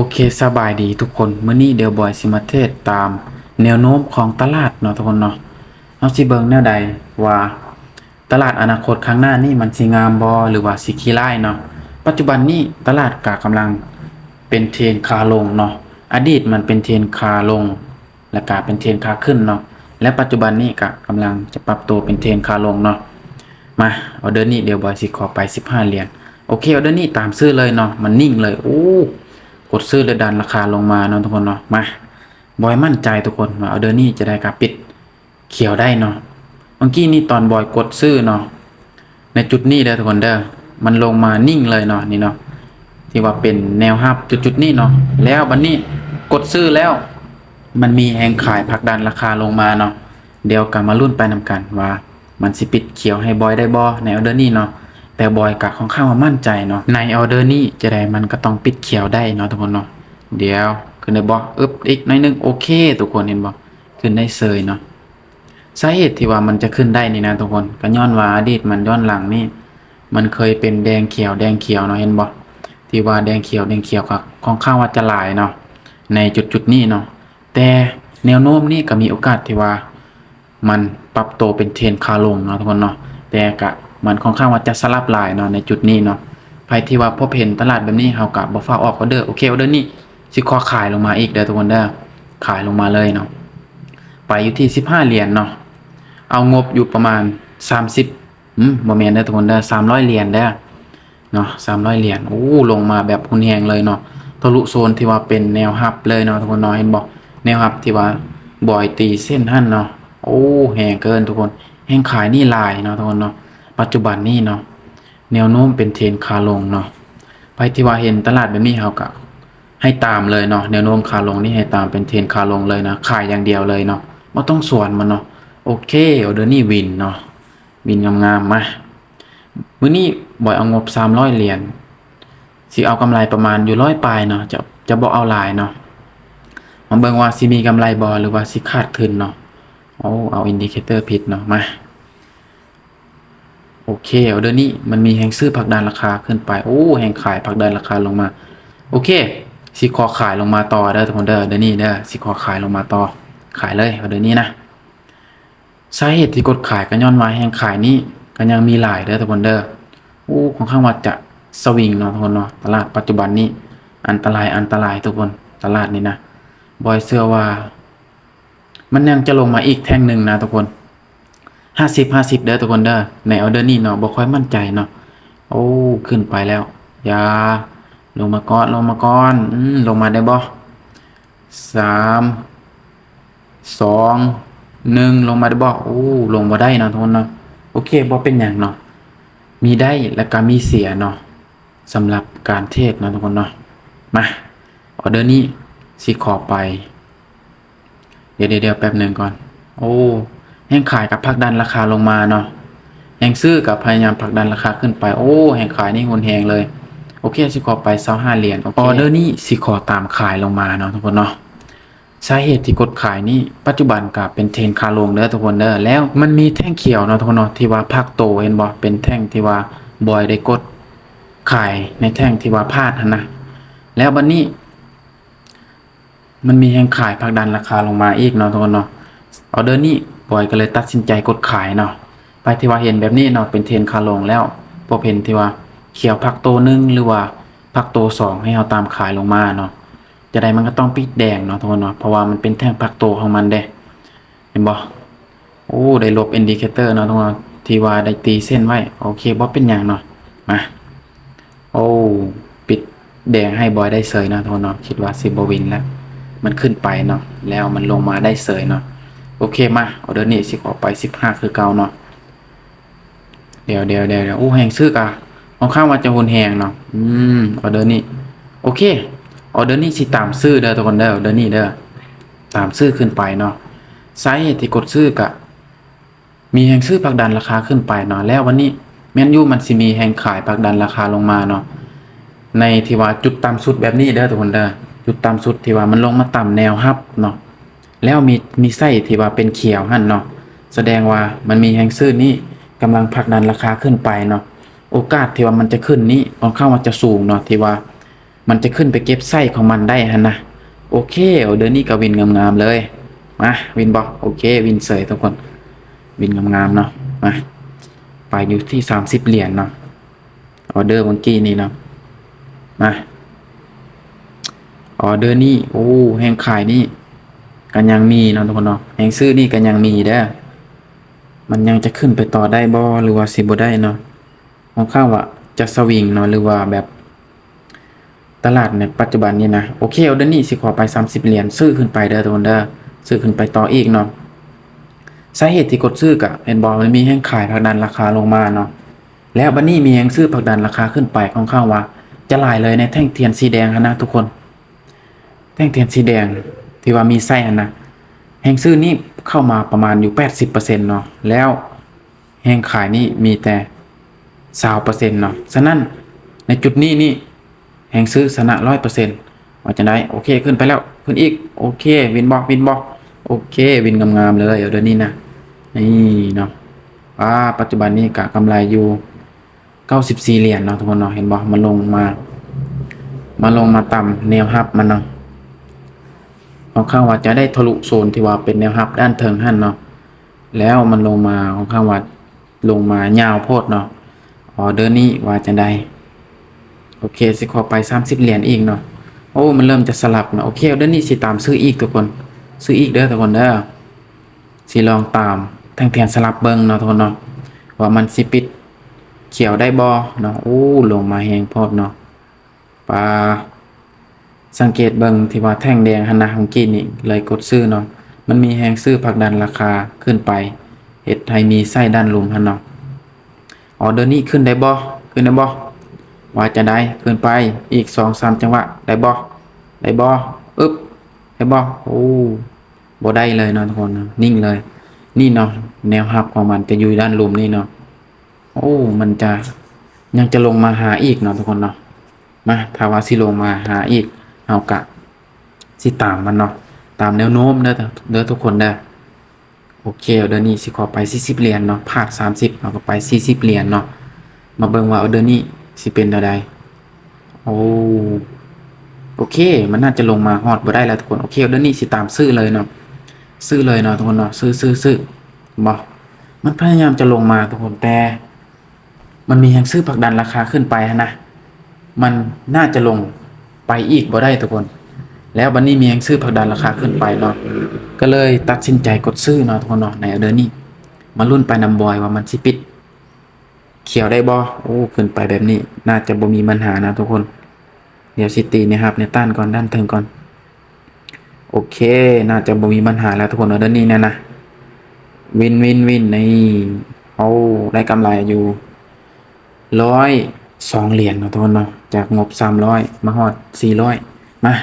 ໂອເຄ ສະບາຍດີທຸກຄົນ, ມື້ນີ້ດຽວບອຍຊິມາເທຣດຕາມແນວໂນ້ມຂອງຕະຫຼາດເນາະທຸກຄົນເນາະ. ເຮົາຊິເບິ່ງແນວໃດວ່າຕະຫຼາດອະນາຄົດຂ້າງໜ້ານີ້ມັນຊິງາມບໍ່ ຫຼືວ່າຊິຂີ້ຮ້າຍເນາະ. ປັດຈຸບັນນີ້ຕະຫຼາດກະກຳລັງເປັນເທຣນຂາລົງເນາະ, ອະດີດມັນເປັນເທຣນຂາລົງ ແລ້ວກະເປັນເທຣນຂາຂຶ້ນເນາະ, ແລະ ປັດຈຸບັນນີ້ກະກຳລັງຈະປັບໂຕເປັນເທຣນຂາລົງເນາະ. ມາ ອໍເດີນີ້ດຽວບອຍຊິຂໍໄປສິບຫ້າຫຼຽນ. ໂອເຄ ອໍເດີນີ້ຕາມຊື້ເລີຍເນາະ, ມັນນິ່ງເລີຍ. ໂອ້ ກົດຊື້ແລ້ວດັນລາຄາລົງມາເນາະທຸກຄົນເນາະ. ມາ ບອຍໝັ້ນໃຈທຸກຄົນວ່າອໍເດີນີ້ຈະໄດ້ການປິດຂຽວໄດ້ເນາະ. ເມື່ອກີ້ນີ້ຕອນບອຍກົດຊື້ເນາະ ໃນຈຸດນີ້ເດີທຸກຄົນເດີ, ມັນລົງມານິ່ງເລີຍເນາະ ນີ້ເນາະ, ທີ່ວ່າເປັນແນວຮັບຈຸດໆນີ້ເນາະ. ແລ້ວບັດນີ້ກົດຊື້ແລ້ວ ມັນມີແຮງຂາຍຜັກດັນລາຄາລົງມາເນາະ. ດຽວກໍມາລຸ້ນໄປນຳກັນວ່າມັນຊິປິດຂຽວໃຫ້ບອຍໄດ້ບໍ່ໃນອໍເດີນີ້ເນາະ, ແຕ່ບອຍກໍຄ່ອນຂ້າງວ່າໝັ້ນໃຈເນາະ. ໃນອໍເດີນີ້ຈະໄດ້ມັນກໍຕ້ອງປິດຂຽວໄດ້ເນາະທຸກຄົນເນາະ. ດຽວຂຶ້ນໄດ້ບໍ່? ອຶບ ອີກໜ້ອຍໜຶ່ງ. ໂອເຄ ທຸກຄົນເຫັນບໍ່? ຂຶ້ນໄດ້ເສີຍເນາະ. ສາເຫດທີ່ວ່າມັນຈະຂຶ້ນໄດ້ນີ້ນະທຸກຄົນ ກໍຍ້ອນວ່າອະດີດມັນຍ້ອນຫຼັງນີ້ ມັນເຄີຍເປັນແດງຂຽວ ແດງຂຽວເນາະ, ເຫັນບໍ່? ທີ່ວ່າແດງຂຽວ ແດງຂຽວກໍຄ່ອນຂ້າງວ່າຈະຫຼາຍເນາະ ໃນຈຸດໆນີ້ເນາະ. ແຕ່ແນວໂນ້ມນີ້ກໍມີໂອກາດທີ່ວ່າມັນປັບໂຕເປັນເທຣນຂາລົງເນາະທຸກຄົນເນາະ, ແຕ່ກະມັນຄ່ອນຂ້າງວ່າຈະສະຫຼັບຫຼາຍເນາະໃນຈຸດນີ້ເນາະ. ໃຜທີ່ວ່າພົບເຫັນຕະຫຼາດແບບນີ້ ເຮົາກະບໍ່ຟ້າວອອກອໍເດີ. ໂອເຄ ອໍເດີນີ້ຊິຂໍຂາຍລົງມາອີກເດີທຸກຄົນເດີ, ຂາຍລົງມາເລີຍເນາະ. ໄປຢູ່ທີ່ສິບຫ້າຫຼຽນເນາະ, ເອົາງົບຢູ່ປະມານສາມສິບ ອືມ ບໍ່ແມ່ນເດີທຸກຄົນເດີ, ສາມຮ້ອຍຫຼຽນເດີເນາະ, ສາມຮ້ອຍຫຼຽນ. ໂອ້ ລົງມາແບບຮຸນແຮງເລີຍເນາະ, ທະລຸໂຊນທີ່ວ່າເປັນແນວຮັບເລີຍເນາະທຸກຄົນເນາະ. ເຫັນບໍ່? ແນວຮັບທີ່ວ່າບອຍຕີເສັ້ນຫັ້ນເນາະ. ໂອ້ ແຮງເກີນທຸກຄົນ, ແຮງຂາຍນີ້ຫຼາຍເນາະທຸກຄົນເນາະ. ປັດຈຸບັນນີ້ເນາະ ແນວໂນ້ມເປັນເທຣນຂາລົງເນາະ. ໃຜທີ່ວ່າເຫັນຕະຫຼາດແບບນີ້ ເຮົາກະໃຫ້ຕາມເລີຍເນາະ, ແນວໂນ້ມຂາລົງນີ້ໃຫ້ຕາມເປັນເທຣນຂາລົງເລີຍນະ, ຂາຍຢ່າງດຽວເລີຍເນາະ, ບໍ່ຕ້ອງສວນມັນເນາະ. ໂອເຄ ອໍເດີນີ້ວິນເນາະ, ວິນງາມໆ. ມາ ມື້ນີ້ບອຍເອົາງົບສາມຮ້ອຍຫຼຽນ, ຊິເອົາກຳໄລປະມານຢູ່ຮ້ອຍປາຍເນາະ, ຈະ ຈະບໍ່ເອົາຫຼາຍເນາະ. ມາເບິ່ງວ່າຊິມີກຳໄລບໍ່ ຫຼືວ່າຊິຂາດທຶນເນາະ. ໂອ້ ເອົາອິນດິເຄເຕີຜິດເນາະ. ມາ ໂອເຄ ອໍເດີນີ້ມັນມີແຮງຊື້ຜັກດັນລາຄາຂຶ້ນໄປ, ໂອ້ ແຮງຂາຍຜັກດັນລາຄາລົງມາ. ໂອເຄ ຊິຂໍຂາຍລົງມາຕໍ່ເດີທຸກຄົນເດີ, ອໍເດີນີ້ເດີ ຊິຂໍຂາຍລົງມາຕໍ່, ຂາຍເລີຍ ອໍເດີນີ້ນະ. ສາເຫດທີ່ກົດຂາຍກໍຍ້ອນວ່າແຮງຂາຍນີ້ກໍຍັງມີຫຼາຍເດີທຸກຄົນເດີ. ໂອ້ ຄ່ອນຂ້າງວ່າຈະສະວິງເນາະທຸກຄົນເນາະ, ຕະຫຼາດປັດຈຸບັນນີ້ອັນຕະລາຍ ອັນຕະລາຍທຸກຄົນ, ຕະຫຼາດນີ້ນະ. ບອຍເຊື່ອວ່າ ມັນຍັງຈະລົງມາອີກແທ່ງໜຶ່ງນະທຸກຄົນ, ຫ້າສິບ ຫ້າສິບເດີທຸກຄົນເດີ. ໃນອໍເດີນີ້ເນາະ ບໍ່ຄ່ອຍໝັ້ນໃຈເນາະ. ໂອ້ ຂຶ້ນໄປແລ້ວ, ຢ່າ ລົງມາກ່ອນ ລົງມາກ່ອນ. ອືມ ລົງມາໄດ້ບໍ່? ສາມ ສອງ ໜຶ່ງ ລົງມາໄດ້ບໍ່? ໂອ້ ລົງບໍ່ໄດ້ເນາະທຸກຄົນເນາະ. ໂອເຄ ບໍ່ເປັນຫຍັງເນາະ, ມີໄດ້ ແລ້ວກໍມີເສຍເນາະ. ສຳລັບການເທຣດເນາະທຸກຄົນເນາະ. ມາ ອໍເດີນີ້ຊິຂໍໄປ, ດຽວໆໆ ແປັບໜຶ່ງກ່ອນ. ໂອ້ ແຮງຂາຍກໍຜັກດັນລາຄາລົງມາເນາະ, ແຮງຊື້ກໍພະຍາຍາມຜັກດັນລາຄາຂຶ້ນໄປ. ໂອ້ ແຮງຂາຍນີ້ຮຸນແຮງເລີຍ. ໂອເຄ ຊິຂໍໄປຊາວຫ້າຫຼຽນ. ໂອເຄ ອໍເດີນີ້ຊິຂໍຕາມຂາຍລົງມາເນາະທຸກຄົນເນາະ. ສາເຫດທີ່ກົດຂາຍນີ້ ປັດຈຸບັນກະເປັນເທຣນຂາລົງເດີທຸກຄົນເດີ. ແລ້ວມັນມີແທ່ງຂຽວເນາະທຸກຄົນເນາະ ທີ່ວ່າພັກໂຕ ເຫັນບໍ່? ເປັນແທ່ງທີ່ວ່າບອຍໄດ້ກົດຂາຍໃນແທ່ງທີ່ວ່າພາດຫັ້ນນະ. ແລ້ວບັດນີ້ມັນມີແຮງຂາຍຜັກດັນລາຄາລົງມາອີກເນາະທຸກຄົນເນາະ. ອໍເດີນີ້ບອຍກໍເລີຍຕັດສິນໃຈກົດຂາຍເນາະ. ໃຜທີ່ວ່າເຫັນແບບນີ້ເນາະ ເປັນເທຣນຂາລົງແລ້ວ ບໍ່ເຫັນທີ່ວ່າຂຽວພັກໂຕໜຶ່ງ ຫຼືວ່າພັກໂຕສອງ ໃຫ້ເຮົາຕາມຂາຍລົງມາເນາະ. ຈະໄດ້ມັນກໍຕ້ອງປິດແດງເນາະທຸກຄົນເນາະ ເພາະວ່າມັນເປັນແທ່ງພັກໂຕຂອງມັນເດ້ ເຫັນບໍ່? ໂອ້ ໄດ້ລົບອິນດິເຄເຕີເນາະທຸກຄົນ ທີ່ວ່າໄດ້ຕີເສັ້ນໄວ້. ໂອເຄ ບໍ່ເປັນຫຍັງເນາະ. ມາ ໂອ້ ປິດແດງໃຫ້ບອຍໄດ້ເສີຍເນາະທຸກຄົນເນາະ. ຄິດວ່າຊິບໍ່ວິນແລ້ວ ມັນຂຶ້ນໄປເນາະ ແລ້ວມັນລົງມາໄດ້ເສີຍເນາະ. ໂອເຄ ມາ ອໍເດີນີ້ຊິຂໍໄປສິບຫ້າຄືເກົ່າເນາະ. ດຽວໆໆໆ ໂອ້ ແຮງຊື້ກະຄ່ອນຂ້າງວ່າຈະຮຸນແຮງເນາະ. ອືມ ອໍເດີນີ້ ໂອເຄ ອໍເດີນີ້ຊິຕາມຊື້ເດີທຸກຄົນເດີ ອໍເດີນີ້ເດີ ຕາມຊື້ຂຶ້ນໄປເນາະ. ສາເຫດທີ່ກົດຊື້ກະມີແຮງຊື້ຜັກດັນລາຄາຂຶ້ນໄປເນາະ. ແລ້ວວັນນີ້ແມ່ນຢູ່ ມັນຊິມີແຮງຂາຍຜັກດັນລາຄາລົງມາເນາະ ໃນທີ່ວ່າຈຸດຕ່ຳສຸດແບບນີ້ເດີທຸກຄົນເດີ ຈຸດຕ່ຳສຸດທີ່ວ່າມັນລົງມາຕາມແນວຮັບເນາະ. ແລ້ວມີ ມີໄສ້ທີ່ວ່າເປັນຂຽວຫັ້ນເນາະ ສະແດງວ່າມັນມີແຮງຊື້ນີ້ກຳລັງຜັກດັນລາຄາຂຶ້ນໄປເນາະ. ໂອກາດທີ່ວ່າມັນຈະຂຶ້ນນີ້ຄ່ອນຂ້າງວ່າຈະສູງເນາະ ທີ່ວ່າ ມັນຈະຂຶ້ນໄປເກັບໄຊຂອງມັນໄດ້ຫັ້ນນະ. ໂອເຄ ອໍເດີນີ້ກໍວິນງາມໆເລີຍ. ມາ ວິນບໍ່? ໂອເຄ ວິນເສີຍທຸກຄົນ ວິນງາມໆເນາະ. ມາ ໄປຢູ່ທີ່ສາມສິບຫຼຽນເນາະ ອໍເດີເມື່ອກີ້ນີ້ເນາະ. ມາ ອໍເດີນີ້ ໂອ້ ແຮງຂາຍນີ້ກໍຍັງມີເນາະທຸກຄົນເນາະ ແຮງຊື້ນີ້ກໍຍັງມີເດີ້. ມັນຍັງຈະຂຶ້ນໄປຕໍ່ໄດ້ບໍ່ ຫຼືວ່າຊິບໍ່ໄດ້ເນາະ? ຂ້ອນຂ້າງວ່າຈະສະວິງເນາະ ຫຼືວ່າແບບຕະຫຼາດໃນປັດຈຸບັນນີ້ນະ. ໂອເຄ ອໍເດີນີ້ຊິຂໍໄປສາມສິບຫຼຽນ ຊື້ຂຶ້ນໄປເດີ້ທຸກຄົນເດີ້ ຊື້ຂຶ້ນໄປຕໍ່ອີກເນາະ. ສາເຫດທີ່ກົດຊື້ກະເຫັນບໍ່ ມັນມີແຮງຂາຍຜັກດັນລາຄາລົງມາເນາະ ແລ້ວບັດນີ້ມີແຮງຊື້ຜັກດັນລາຄາຂຶ້ນໄປ ຂ້ອນຂ້າງວ່າຈະຫຼາຍເລີຍໃນແທ່ງທຽນສີແດງຫັ້ນນະທຸກຄົນ. ແທ່ງທຽນສີແດງທີ່ວ່າມີໄສ້ຫັ້ນນະ ແຮງຊື້ນີ້ເຂົ້າມາປະມານຢູ່ແປດສິບເປີເຊັນເນາະ ແລ້ວແຮງຂາຍນີ້ມີແຕ່ຊາວເປີເຊັນເນາະ. ສະນັ້ນໃນຈຸດນີ້ນີ້ ແຮງຊື້ຊະນະຮ້ອຍເປີເຊັນ. ວ່າຈັ່ງໃດ? ໂອເຄ ຂຶ້ນໄປແລ້ວ ຂຶ້ນອີກ. ໂອເຄ ວິນບໍ່? ວິນບໍ່? ໂອເຄ ວິນງາມໆເລີຍ ອໍເດີນີ້ນະ. ນີ້ເນາະ ປາ ປັດຈຸບັນນີ້ກະກຳໄລຢູ່ ເກົ້າສິບສີ່ຫຼຽນເນາະທຸກຄົນເນາະ. ເຫັນບໍ່? ມັນລົງມາ ມັນລົງມາຕາມແນວຮັບມັນເນາະ. ຂ້ອນຂ້າງວ່າຈະໄດ້ທະລຸໂຊນທີ່ວ່າເປັນແນວຮັບດ້ານເທິງຫັ້ນເນາະ ແລ້ວມັນລົງມາ ຂ້ອນຂ້າງວ່າລົງມາຍາວໂພດເນາະ. ອໍເດີນີ້ວ່າຈັ່ງໃດ? ໂອເຄ ຊິຂໍໄປສາມສິບຫຼຽນອີກເນາະ. ໂອ້ ມັນເລີ່ມຈະສະຫຼັບເນາະ. ໂອເຄ ອໍເດີນີ້ຊິຕາມຊື້ອີກທຸກຄົນ ຊື້ອີກເດີ້ທຸກຄົນເດີ້. ຊິລອງຕາມແທ່ງທຽນສະຫຼັບເບິ່ງເນາະທຸກຄົນເນາະ ວ່າມັນຊິປິດຂຽວໄດ້ບໍ່ເນາະ. ໂອ້ ລົງມາແຮງໂພດເນາະ ປາ. ສັງເກດເບິ່ງທີ່ວ່າແທ່ງແດງຫັ້ນນະ ເມື່ອກີ້ນີ້ເລີຍກົດຊື້ເນາະ ມັນມີແຮງຊື້ຜັກດັນລາຄາຂຶ້ນໄປ ເຮັດໃຫ້ມີໄສ້ດ້ານລຸ່ມຫັ້ນເນາະ. ອໍເດີນີ້ຂຶ້ນໄດ້ບໍ່? ຂຶ້ນໄດ້ບໍ່? ວ່າຈັ່ງໃດ? ຂຶ້ນໄປອີກສອງສາມຈັງຫວະໄດ້ບໍ່? ໄດ້ບໍ່? ອຶບ ໄດ້ບໍ່? ໂອ້ ບໍ່ໄດ້ເລີຍເນາະທຸກຄົນເນາະ ນິ່ງເລີຍ. ນີ້ເນາະ ແນວຮັບຂອງມັນຈະຢູ່ດ້ານລຸ່ມນີ້ເນາະ. ໂອ້ ມັນຈະ ຍັງຈະລົງມາຫາອີກເນາະທຸກຄົນເນາະ. ມາ ຖ້າວ່າຊິລົງມາຫາອີກ ເຮົາກະຊິຕາມມັນເນາະ ຕາມແນວໂນ້ມເດີ້ ເດີ້ທຸກຄົນເດີ້. ໂອເຄ ອໍເດີນີ້ຊິຂໍໄປສີ່ສິບຫຼຽນເນາະ ພາດສາມສິບ ເຮົາກໍໄປສີ່ສິບຫຼຽນເນາະ. ມາເບິ່ງວ່າອໍເດີນີ້ຊິເປັນແນວໃດ. ໂອ້ ໂອເຄ ມັນໜ້າຈະລົງມາຮອດບໍ່ໄດ້ແລ້ວທຸກຄົນ. ໂອເຄ ອໍເດີນີ້ຊິຕາມຊື້ເລີຍເນາະ ຊື້ເລີຍເນາະທຸກຄົນເນາະ. ຊື້ ຊື້ ຊື້ ເຫັນບໍ່? ມັນພະຍາຍາມຈະລົງມາທຸກຄົນ ແຕ່ມັນມີແຮງຊື້ຜັກດັນລາຄາຂຶ້ນໄປຫັ້ນນະ ມັນໜ້າຈະລົງໄປອີກບໍ່ໄດ້ທຸກຄົນ. ແລ້ວບັດນີ້ມີແຮງຊື້ຜັກດັນລາຄາຂຶ້ນໄປເນາະ ກໍເລີຍຕັດສິນໃຈກົດຊື້ເນາະທຸກຄົນເນາະ ໃນອໍເດີນີ້. ມາລຸ້ນໄປນຳບອຍວ່າມັນຊິປິດ ຂຽວໄດ້ບໍ່? ໂອ້ ຂຶ້ນໄປແບບນີ້ໜ້າຈະບໍ່ມີບັນຫານະທຸກຄົນ. ດຽວຊິຕີແນວຮັບແນວຕ້ານກ່ອນ ດ້ານເທິງກ່ອນ. ໂອເຄ ໜ້າຈະບໍ່ມີບັນຫາແລ້ວທຸກຄົນເນາະ ເດີນີ້ແນ່ນະ. ວິນ ວິນ ວິນ ນີ້ ໂອ້ ໄດ້ກຳໄລຢູ່ຮ້ອຍສອງຫຼຽນເນາະທຸກຄົນເນາະ ຈາກງົບສາມຮ້ອຍມາຮອດສີ່ຮ້ອຍ. ມາ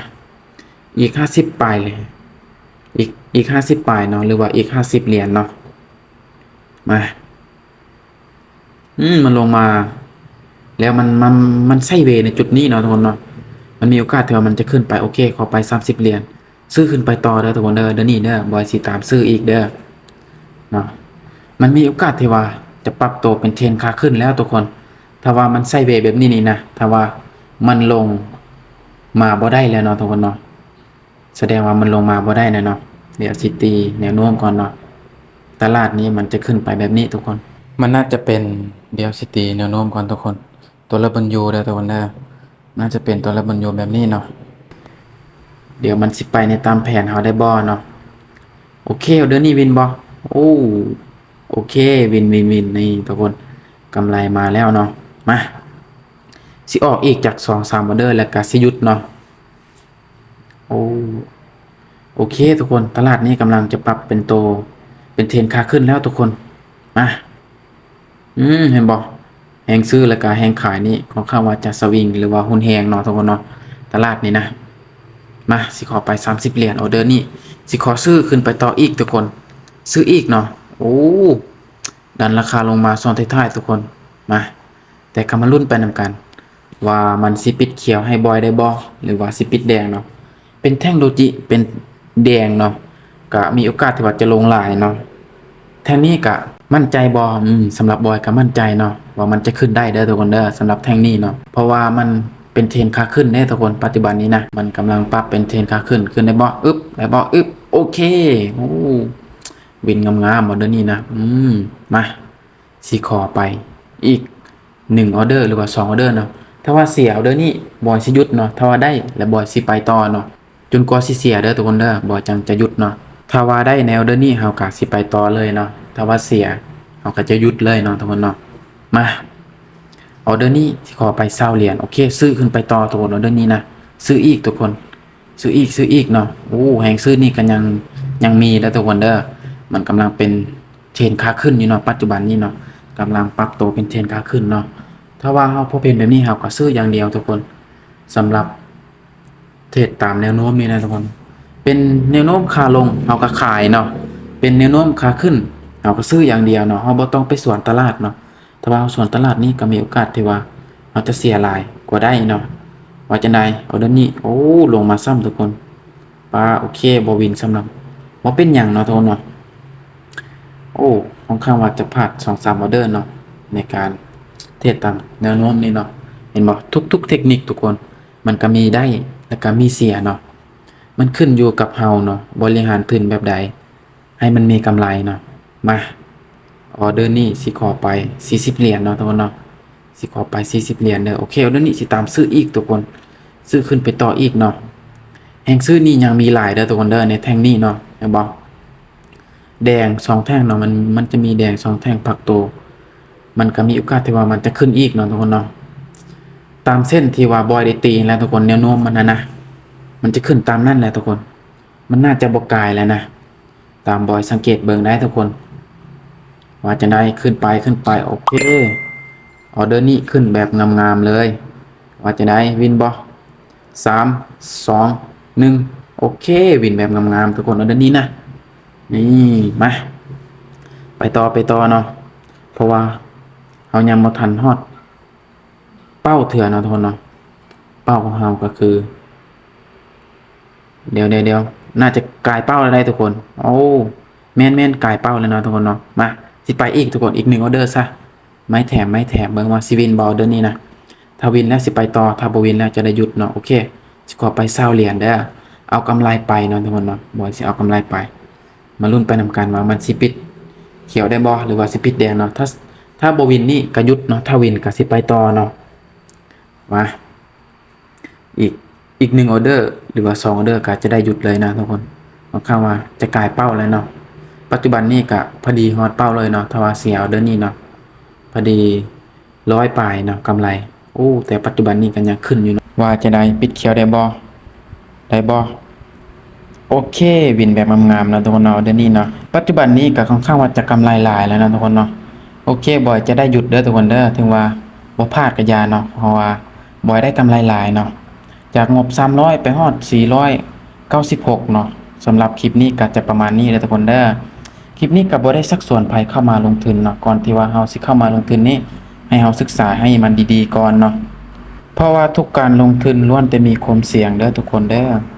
ອີກຫ້າສິບປາຍເລີຍ ອີກ ອີກຫ້າສິບປາຍເນາະ ຫຼືວ່າອີກຫ້າສິບຫຼຽນເນາະ. ມາ ອືມ ມັນລົງມາ ແລ້ວມັນ ມັນ ມັນໄຊເວໃນຈຸດນີ້ເນາະທຸກຄົນເນາະ. ມັນມີໂອກາດທີ່ວ່າມັນຈະຂຶ້ນໄປ. ໂອເຄ ຂໍໄປສາມສິບຫຼຽນ ຊື້ຂຶ້ນໄປຕໍ່ເດີທຸກຄົນເດີ ເດີນີ້ເດີ ບອຍຊິຕາມຊື້ອີກເດີເນາະ. ມັນມີໂອກາດທີ່ວ່າຈະປັບໂຕເປັນເທຣນຂາຂຶ້ນແລ້ວທຸກຄົນ ຖ້າວ່າມັນໄຊເວແບບນີ້ນີ້ນະ. ຖ້າວ່າມັນລົງມາບໍ່ໄດ້ແລ້ວເນາະທຸກຄົນເນາະ ສະແດງວ່າມັນລົງມາບໍ່ໄດ້ແນ່ເນາະ. ດຽວຊິຕີແນວໂນ້ມກ່ອນເນາະ ຕະຫຼາດນີ້ມັນຈະຂຶ້ນໄປແບບນີ້ທຸກຄົນ. ມັນໜ້າຈະເປັນ ດຽວຊິຕີແນວໂນ້ມກ່ອນທຸກຄົນ ຕົວ W ເດີທຸກຄົນເດີ ໜ້າຈະເປັນຕົວ W ແບບນີ້ເນາະ. ດຽວມັນຊິໄປໃນຕາມແຜນເຮົາໄດ້ບໍ່ເນາະ. ໂອເຄ ເດີນີ້ວິນບໍ່? ໂອ້ ໂອເຄ ວິນ ວິນ ວິນ ນີ້ທຸກຄົນ ກຳໄລມາແລ້ວເນາະ. ມາ ຊິອອກອີກຈັກສອງສາມອໍເດີ ແລ້ວກະຊິຢຸດເນາະ. ໂອ້ ໂອເຄທຸກຄົນ ຕະຫຼາດນີ້ກຳລັງຈະປັບເປັນໂຕ ເປັນເທຣນຂາຂຶ້ນແລ້ວທຸກຄົນ. ມາ ອືມ ເຫັນບໍ່? ແຮງຊື້ແລ້ວກະແຮງຂາຍນີ້ ຂ້ອນຂ້າງວ່າຈະສະວິງ ຫຼືວ່າຮຸນແຮງເນາະທຸກຄົນເນາະ ຕະຫຼາດນີ້ນະ. ມາ ຊິຂໍໄປສາມສິບຫຼຽນ ອໍເດີນີ້ ຊິຂໍຊື້ຂຶ້ນໄປຕໍ່ອີກທຸກຄົນ ຊື້ອີກເນາະ. ໂອ້ ດັນລາຄາລົງມາຊ່ວງທ້າຍໆທຸກຄົນ. ມາ ແຕ່ກໍມາລຸ້ນໄປນຳກັນ ວ່າມັນຊິປິດຂຽວໃຫ້ບອຍໄດ້ບໍ່ ຫຼືວ່າຊິປິດແດງເນາະ. ເປັນແທ່ງໂດຈິ ເປັນແດງເນາະ ກະມີໂອກາດທີ່ວ່າຈະລົງຫຼາຍເນາະ. ແທ່ງນີ້ກະໝັ້ນໃຈບໍ່? ອືມ ສຳລັບບອຍກະໝັ້ນໃຈເນາະ ວ່າມັນຈະຂຶ້ນໄດ້ເດີທຸກຄົນເດີ ສຳລັບແທ່ງນີ້ເນາະ ເພາະວ່າມັນ ເປັນເທຣນຂາຂຶ້ນເດ້ທຸກຄົນ. ປັດຈຸບັນນີ້ນະ ມັນກຳລັງປັບເປັນເທຣນຂາຂຶ້ນ. ຂຶ້ນໄດ້ບໍ່? ອຶບ ໄດ້ບໍ່? ອຶບ ໂອເຄ. ໂອ້ ວິນງາມໆ ອອເດີນີ້ນະ. ອືມ ມາ ຊິຂໍໄປອີກໜຶ່ງອອເດີ ຫຼືວ່າສອງອອເດີເນາະ. ຖ້າວ່າເສຍອອເດີນີ້ ບອຍຊິຢຸດເນາະ. ຖ້າວ່າໄດ້ ແລ້ວບອຍຊິໄປຕໍ່ເນາະ ຈົນກວ່າຊິເສຍເດີທຸກຄົນເດີ ບອຍຈັ່ງຈະຢຸດເນາະ. ຖ້າວ່າໄດ້ໃນອອເດີນີ້ ເຮົາກະຊິໄປຕໍ່ເລີຍເນາະ. ຖ້າວ່າເສຍ ເຮົາກະຈະຢຸດເລີຍເນາະທຸກຄົນເນາະ. ມາ ອອເດີນີ້ຊິຂໍໄປຊາວຫຼຽນ. ໂອເຄ ຊື້ຂຶ້ນໄປຕໍ່ທຸກຄົນ. ອອເດີນີ້ນະ ຊື້ອີກທຸກຄົນ ຊື້ອີກ ຊື້ອີກເນາະ. ໂອ້ ແຮງຊື້ນີ້ກະຍັງ ຍັງມີເດີທຸກຄົນເດີ. ມັນກຳລັງເປັນເທຣນຂາຂຶ້ນຢູ່ເນາະ ປັດຈຸບັນນີ້ເນາະ ກຳລັງປັບໂຕເປັນເທຣນຂາຂຶ້ນເນາະ. ຖ້າວ່າເຮົາພົບເຫັນແບບນີ້ ເຮົາກະຊື້ຢ່າງດຽວທຸກຄົນ. ສຳລັບເທຣດຕາມແນວໂນ້ມນີ້ນະທຸກຄົນ ເປັນແນວໂນ້ມຂາລົງ ເຮົາກະຂາຍເນາະ. ເປັນແນວໂນ້ມຂາຂຶ້ນ ເຮົາກະຊື້ຢ່າງດຽວເນາະ. ເຮົາບໍ່ຕ້ອງໄປສວນຕະຫຼາດເນາະ. ຖ້າວ່າເຮົາສວນຕະຫຼາດນີ້ ກະມີໂອກາດທີ່ວ່າເຮົາຈະເສຍຫຼາຍກວ່າໄດ້ເນາະ. ວ່າຈັ່ງໃດ? ອອເດີນີ້ ໂອ້ ລົງມາຊ້ຳທຸກຄົນ. ປາ ໂອເຄ ບໍ່ວິນຊ້ຳນະ. ບໍ່ເປັນຫຍັງເນາະທຸກຄົນເນາະ. ໂອ້ ຂ້ອນຂ້າງວ່າຈະພາດສອງສາມອອເດີເນາະ ໃນການເທຣດຕາມແນວໂນ້ມນີ້ເນາະ. ເຫັນບໍ່? ທຸກໆເທັກນິກທຸກຄົນ ມັນກະມີໄດ້ ແລ້ວກະມີເສຍເນາະ. ມັນຂຶ້ນຢູ່ກັບເຮົາເນາະ ບໍລິຫານທຶນແບບໃດ ໃຫ້ມັນມີກຳໄລເນາະ. ມາ ອອເດີນີ້ຊິຂໍໄປສີ່ສິບຫຼຽນເນາະທຸກຄົນເນາະ. ຊິຂໍໄປສີ່ສິບຫຼຽນເດີ. ໂອເຄ ອອເດີນີ້ຊິຕາມຊື້ອີກທຸກຄົນ ຊື້ຂຶ້ນໄປຕໍ່ອີກເນາະ. ແຮງຊື້ນີ້ຍັງມີຫຼາຍເດີທຸກຄົນເດີ ໃນແທ່ງນີ້ເນາະ. ເຫັນບໍ່? ແດງສອງແທ່ງເນາະ ມັນ ມັນຈະມີແດງສອງແທ່ງພັກໂຕ ມັນກະມີໂອກາດທີ່ວ່າມັນຈະຂຶ້ນອີກເນາະທຸກຄົນເນາະ. ຕາມເສັ້ນທີ່ວ່າບອຍໄດ້ຕີຫັ້ນແຫຼະທຸກຄົນ ແນວໂນ້ມມັນຫັ້ນນະ ມັນຈະຂຶ້ນຕາມນັ້ນແຫຼະທຸກຄົນ. ມັນໜ້າຈະບໍ່ກາຍແລ້ວນະ ຕາມບອຍສັງເກດເບິ່ງໄດ້ທຸກຄົນ. ວ່າຈັ່ງໃດ? ຂຶ້ນໄປ ຂຶ້ນໄປ. ໂອເຄ ອອເດີນີ້ຂຶ້ນແບບງາມໆເລີຍ. ວ່າຈັ່ງໃດ? ວິນບໍ່? ສາມ ສອງ ໜຶ່ງ ໂອເຄ ວິນແບບງາມໆທຸກຄົນ ອອເດີນີ້ນະ. ນີ້ ມາ ໄປຕໍ່ ໄປຕໍ່ເນາະ. ເພາະວ່າເຮົາຍັງບໍ່ທັນຮອດເປົ້າເທື່ອເນາະທຸກຄົນເນາະ. ເປົ້າຂອງເຮົາກະຄື ດຽວໆໆ ໜ້າຈະກາຍເປົ້າແລ້ວໄດ໋ທຸກຄົນ. ໂອ້ ແມ່ນໆ ກາຍເປົ້າແລ້ວເນາະທຸກຄົນເນາະ. ມາ ຊິໄປອີກທຸກຄົນ ອີກໜຶ່ງອອເດີຊະ. ໄມ້ແຖມ ໄມ້ແຖມ ເບິ່ງວ່າຊິວິນບໍ່ອອເດີນີ້ນະ. ຖ້າວິນແລ້ວຊິໄປຕໍ່ ຖ້າບໍ່ວິນແລ້ວຈະໄດ້ຢຸດເນາະ. ໂອເຄ ຊິຂໍໄປຊາວຫຼຽນເດີ ເອົາກຳໄລໄປເນາະທຸກຄົນເນາະ. ບອຍຊິເອົາກຳໄລໄປ. ມາລຸ້ນໄປນຳກັນວ່າມັນຊິປິດຂຽວໄດ້ບໍ່ ຫຼືວ່າຊິປິດແດງເນາະ. ຖ້າ ຖ້າບໍ່ວິນນີ້ກະຢຸດເນາະ ຖ້າວິນກະຊິໄປຕໍ່ເນາະ. ມາ ອີກ ອີກໜຶ່ງອອເດີ ຫຼືວ່າສອງອອເດີກະຈະໄດ້ຢຸດເລີຍນະທຸກຄົນ. ໝາຍຄວາມວ່າຈະກາຍເປົ້າແລ້ວເນາະ. ປັດຈຸບັນນີ້ກະພໍດີຮອດເປົ້າເລີຍເນາະ ຖ້າວ່າເສຍອອເດີນີ້ເນາະ. ພໍດີຮ້ອຍປາຍເນາະກຳໄລ. ໂອ້ ແຕ່ປັດຈຸບັນນີ້ກະຍັງຂຶ້ນຢູ່ເນາະ. ວ່າຈັ່ງໃດ? ປິດຂຽວໄດ້ບໍ່? ໄດ້ບໍ່? ໂອເຄ ວິນແບບງາມໆເນາະທຸກຄົນເນາະ ອອເດີນີ້ເນາະ. ປັດຈຸບັນນີ້ກະຂ້ອນຂ້າງວ່າຈະກຳໄລຫຼາຍແລ້ວເນາະທຸກຄົນເນາະ. ໂອເຄ ບອຍຈະໄດ້ຢຸດເດີທຸກຄົນເດີ ເຖິງວ່າບໍ່ພາດກະຢ່າເນາະ ເພາະວ່າບອຍໄດ້ກຳໄລຫຼາຍເນາະ. ຈາກງົບສາມຮ້ອຍໄປຮອດສີ່ຮ້ອຍເກົ້າສິບຫົກເນາະ. ສຳລັບຄລິບນີ້ກະຈະປະມານນີ້ເດີທຸກຄົນເດີ. ຄລິບນີ້ກະບໍ່ໄດ້ຊັກຊວນໃຜເຂົ້າມາລົງທຶນເນາະ. ກ່ອນທີ່ວ່າເຮົາຊິເຂົ້າມາລົງທຶນນີ້ ໃຫ້ເຮົາສຶກສາໃຫ້ມັນດີໆກ່ອນເນາະ ເພາະວ່າທຸກການລົງທຶນລ້ວນແຕ່ມີຄວາມສ່ຽງເດີທຸກຄົນເດີ.